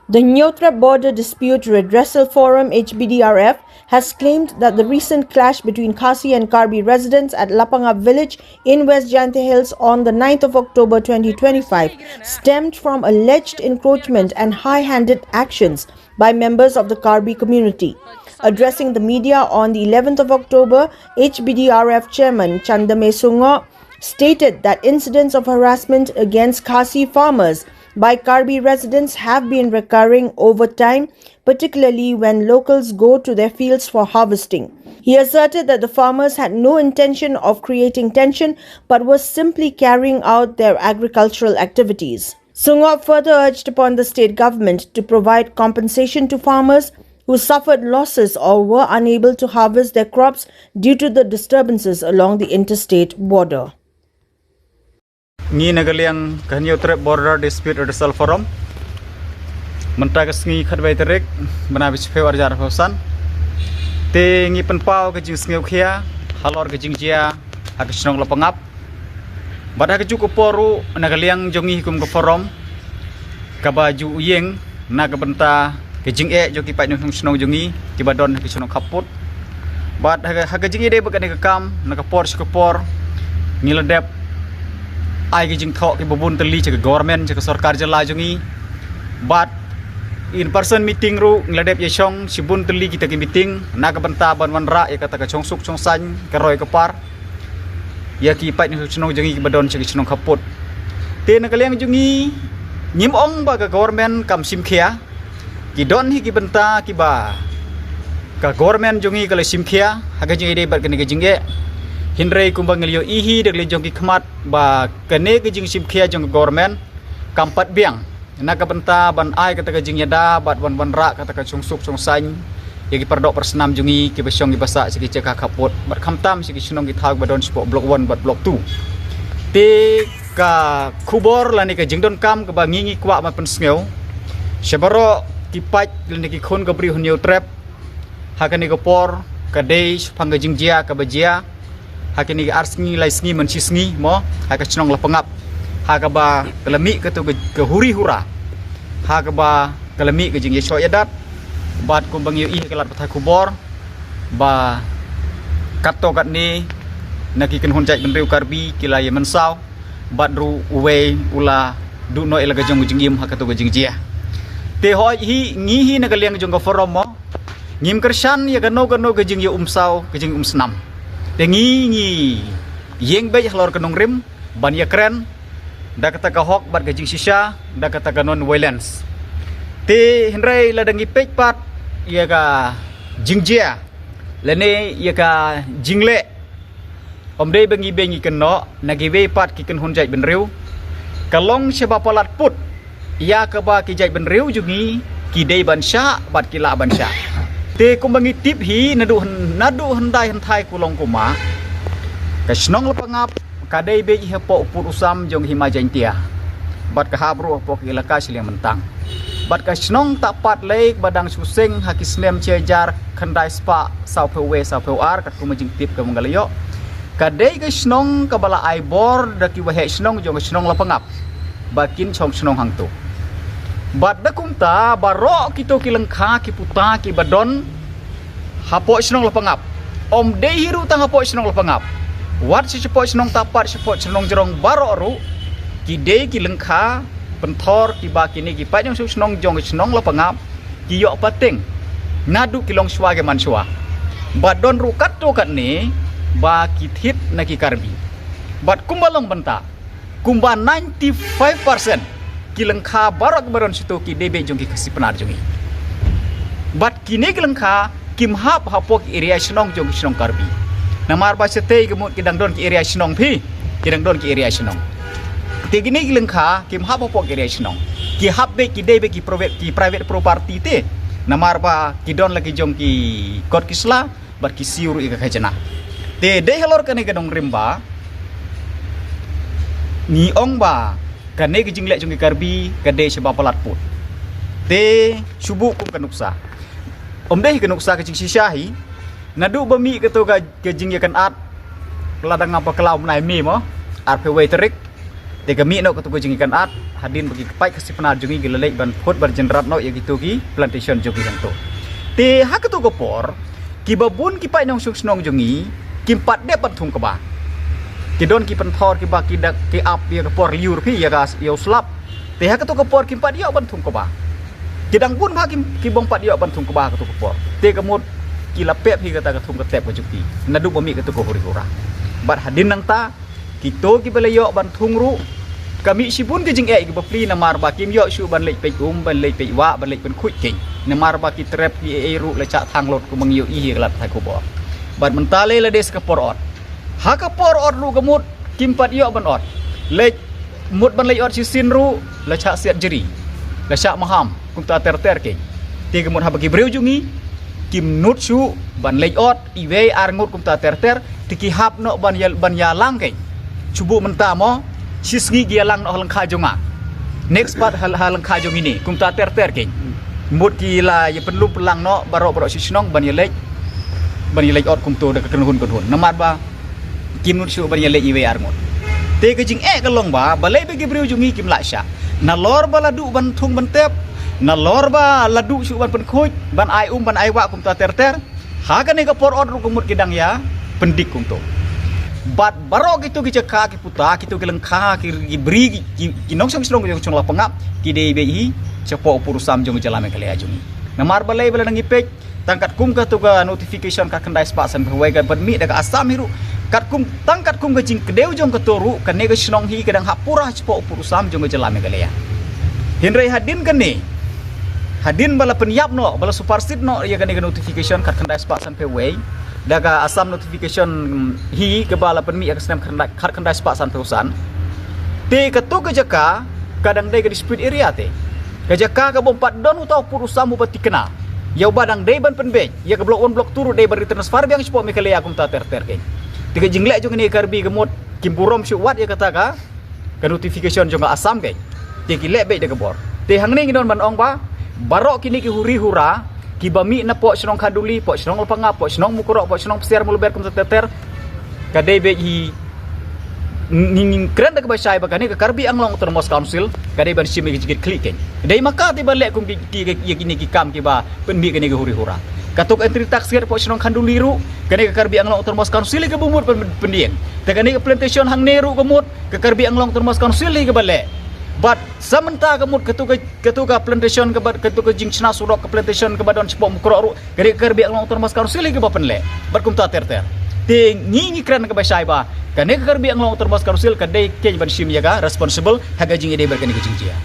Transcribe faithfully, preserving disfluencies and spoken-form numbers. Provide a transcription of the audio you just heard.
The Hynñiewtrep Border Dispute Redressal Forum, H B D R F, has claimed that the recent clash between Khasi and Karbi residents at Lapangap village in West Jaintia Hills on the ninth of October twenty twenty-five stemmed from alleged encroachment and high-handed actions by members of the Karbi community. Addressing the media on the eleventh of October, H B D R F chairman Chandame Sungoh stated that incidents of harassment against Khasi farmers by Karbi residents have been recurring over time, particularly when locals go to their fields for harvesting. He asserted that the farmers had no intention of creating tension but were simply carrying out their agricultural activities. Sungoh further urged upon the state government to provide compensation to farmers who suffered losses or were unable to harvest their crops due to the disturbances along the interstate border. Ngi na ka liang ka Hynñiewtrep Border Dispute Redressal Forum. Mynta ka sngi khatwei tarik bnai ba shiphew arjar phew san. Te ngi pynpaw ka jingsngewkhia halor ka jingjia ha ka shnong Lapangap. Bad ha ka juh ka por ruh na ka liang jong ngi kum ka forum kaba ju ïeng na ka bynta ka jingeh jong ki paid nongshong shnong jong ngi kiba don ha ka shnong Khappud. Bad ha ka, ha ka jingïadei bad kane ka kam na ka por sha ka por ngi la dep ai ka jingthoh kiba bun tylli sha ka government, sha ka sorkar jylla jong ngi. Bad in person meeting ruh ngi la dep ïashong shibun tylli kita ki meeting na ka bynta ban wanrah ïa kata ka shongsuk shongsaiñ, ka roi ka par ïa ki paid nongshong shnong jong ngi kiba don sha ka shnong Khappud. Te na ka liang jong ngi ngim ong ba ka government kam shim khia. Ki don hi ki bynta kiba ka government jong ngi ka la shim khia ha ka jingïadei bad kane ka jingeh. Hynrei kumba ngi la ïohi hi da ka liang jong ki khmat ba kane ka jingshim khia jong ka government kam pat biang na ka bynta ban ai kata ka jingïada bad ban wanrah kata ka shongsuk shongsaiñ ïa ki paradoh parasnam jong ngi kiba shong kiba sah sha ki jaka Khappud bad khamtam sha ki shnong ki thaw kiba don shapoh Block One bad Block Two. Te ka khubor lane ka jingdonkam kaba ngi ngi kwah ban pynsngew sha baroh ki paid lane ki khun ka briew Hynñiewtrep ha kane ka por ka dei shaphang ka jingjia kaba jia ha kine ki ar sngi lai sngi man shi sngi mo ha ka shnong Lapangap, ha kaba ka la mih kato ka, ka huri hura, ha kaba ka la mih ka jingïashoh ïadat. Bad kumba ngi ïohi ha ka lad pathai khubor ba katto katne na ki kynhun jaitbynriew Karbi ki la ïa mynsaw bad ruh uwei u la duh noh ïa la ka jong ka jingim ha kato ka jingjia. Te hooid hi ngi hi na ka liang jong ka forum mo ngim kyrshan ïa kano kano ka jingïaumsaw ka jingïaumsnam. Te ngi ngi ïeng beit halor ka nongrim ban ïakren da kata ka hok bad ka jingshisha da kata ka non violence. Te hynrei lada ngi peit pat ïa ka jingjia lane ïa ka jingleh, ym dei ba ngi beiñ ngi kynnoh na kiwei pat ki kynhun jaitbynriew ka long shaba palat put ïa kaba ki jaitbynriew jong ngi ki dei ban shah bad ki lah ban shah. Te kumba ngi tip hi naduh naduh hyndai hynthai ku long kuma ka shnong Lapangap ka dei beit hapoh u pud u sam jong ka Hima Jaiñtia bad ka hap ruh hapoh ka ilaka Shilliang Myntang. Bad ka shnong Tahpat lei kaba dang shu seng ha ki snem shi hajar khyndai spah sawphew wei sawphew ar katkum ka jingtip kaba nga la ïoh, ka dei ka shnong kaba la ai bor da ki waheh shnong jong ka shnong Lapangap ba kin shong shnong hangto. Bad da kumta baroh kito ki lyngkha ki puta kiba don hapoh shnong Lapangap, ym dei hi ruh tang hapoh shnong Lapangap, wat sha shapoh shnong Tahpat, shapoh shnong Jrong baroh ruh ki dei ki lyngkha pynthor kiba kine ki paid nongshong shnong jong ka shnong Lapangap ki ïoh pateng naduh ki longshuwa ki manshuwa. Bad don ruh katto katne ba ki thied na ki Karbi. Bad kumba long bynta kumba ninety five percent ki lyngkha baroh kiba don shato ki dei beit jong ki Khasi Pnar jong ngi. Bad kine ki lyngkha kim hap hapoh ki area shnong jong ki shnong Karbi. Namar ba shatei ka mut ki dang don ki area shnong phi, ki dang don ki area shnong. Te kine ki lyngkha kim hap hapoh ki area shnong, ki hap beit ki dei beit ki private, ki private property te. Namar ba ki don la ki jong ki kot ki sla bad ki siew ruh ïa ka khajna. Te dei halor kane ka nongrim ba ngi ong ba kane ka jingleh jong ki Karbi ka dei shaba palat put. Te shu buh kum ka nuksa, ym dei hi ka nuksa ka jingshisha hi. Naduh ba mih kato ka, ka jingïakynad lada nga bakla u bnai May mo, arphew wei tarik, Te ka mih noh katu ka jingïakynad, hadien ba ki kpaid Khasi Pnar jong ngi ki la leit ban phut ban jynrap noh ïa kitu ki plantation jong ngi hangtu. Te ha katu ka por, kiba bun ki paid nongshong shnong jong ngi, kim pat dep ban thung kaba. Ki don ki pynthor kiba ki dak ki ap ïa ka por lyiur phi ïa ka ïa u slap. Te ha katu ka por kim pat ïoh ban thung kaba. Ki dang bun bha ki, ki bym pat ïoh ban thung kaba ha katu ka por. Te ka mut ki la pep hi kata ka thung ka tep ka jong ki. Naduh ba mih katu ka huri hura. Bad hadien nangta, kito kiba la ïoh ban thung ruh, ka mih shibun ka jingeh kiba pli namar ba kim ïoh shuh ban leit peit um, ban leit peit wah, ban leit pynkhuid keiñ. Namar ba ki trep ki ei ei ruh la shah thang lut kumba ngi ïohi hi ka lad pathai khubor. Bad mynta lei la dei sa ka por ot. Ha ka por ot ruh ka mut kim pat ïoh ban ot. Leit mut ban leit ot shisien ruh la shah siat jri. La shah maham kumta ter ter keiñ. Te ka mut haba ki briew jong ngi kim nud shuh ban leit ot iwei ar ngut kumta ter ter, te ki hap noh ban ïa, ban ïalang keiñ. Shu buh mynta mo, shisngi ki ïalang noh ha lyngkha jong nga. Next pat ha, ha lyngkha jong ine, kumta ter ter keiñ. Mut ki la ïa pynlum pynlang noh baroh baroh shi shnong ban ïa leit, ban ïa leit ot kumto da ka kynhun kynhun. Namar ba kim nud shuh ban ïa leit iwei ar ngut. Te ka jingeh ka long ba, balei ba ki briew jong ngi kim lah shah. Nalor ba la duh ban thung ban tep, nalor ba la duh shuh ban pynkhuid, ban ai um, ban ai wah kumta ter ter. Ha kane ka por ot ruh ka mut ki dang ïa pyndik kumto. Bad baroh kito ki jaka ki puta, kito ki lyngkha, ki, ki bri, ki, ki, ki nongshong shnong jong Chong Lapangap, ki dei beit hi shapoh u pud u sam jong ka jylla Meghalaya jong ngi. Namar balei ba lada ngi peit, tang katkum katu ka notification khatkhyndai spah sanphew wei kaba mih da ka Assam hi ruh, katkum, tang katkum ka jingkdew jong kato ruh, kane ka shnong hi ka dang hap pura shapoh u pud u sam jong ka jylla Meghalaya. Hynrei hadien kane, hadien ba la pynïap noh, ba la supersede noh ïa kane ka notification khatkhyndai spah sanphew wei da ka Assam notification hi kaba la pynmih ha ka snem khatkhyndai, khatkhyndai spah sanphew san. Te kato ka jaka ka dang dei ka dispute area te. Ka jaka ka bym pat don uta u pud u sam uba thikna. Ïa uba dang dei ban pynbeit ïa ka block one, block two ruh dei ban retransfer biang shapoh Meghalaya kumta ter ter keiñ. Te ka jingleh jong kine ki Karbi ka mut kim burom shuh wat ïa kata ka, ka notification jong ka Assam keiñ. Te ki leh beit da ka bor. Te hangne ngi don ban ong ba baroh kine ki huri hura kiba mih napoh shnong Khanduli, poh shnong Lapangap, poh shnong Mukroh, poh shnong Psiar Mawlybert kumta ter ter, ka dei beit hi, ngi, ngi kren da kaba shai ba kane ka Karbi Anglong Autonomous Council ka dei ban shim ïa ka jingkitkhlieh keiñ. Dei ma ka te ba leh kum ki, ki, ki, ïa kine ki kam kiba pynmih kane ka huri hura. Kato ka entry tax gate poh shnong Khanduli ruh, kane ka Karbi Anglong Autonomous Council hi kaba mut pyn-, pyndieng. Te kane ka plantation hangne ruh ka mut ka Karbi Anglong Autonomous Council hi kaba leh. Bad sa mynta ka mut kato ka, kato ka plantation kaba, kato ka jingshna surok ka plantation kaba don shapoh Mukroh ruh, kane ka Karbi Anglong Autonomous Council hi kaba pynleh. Bad kumta ter ter. Te ngi, ngi kren kaba shai ba kane ka Karbi Anglong Autonomous Council ka dei keiñ ban shim ïa ka responsible ha ka jingïadei bad kane ka jingjia.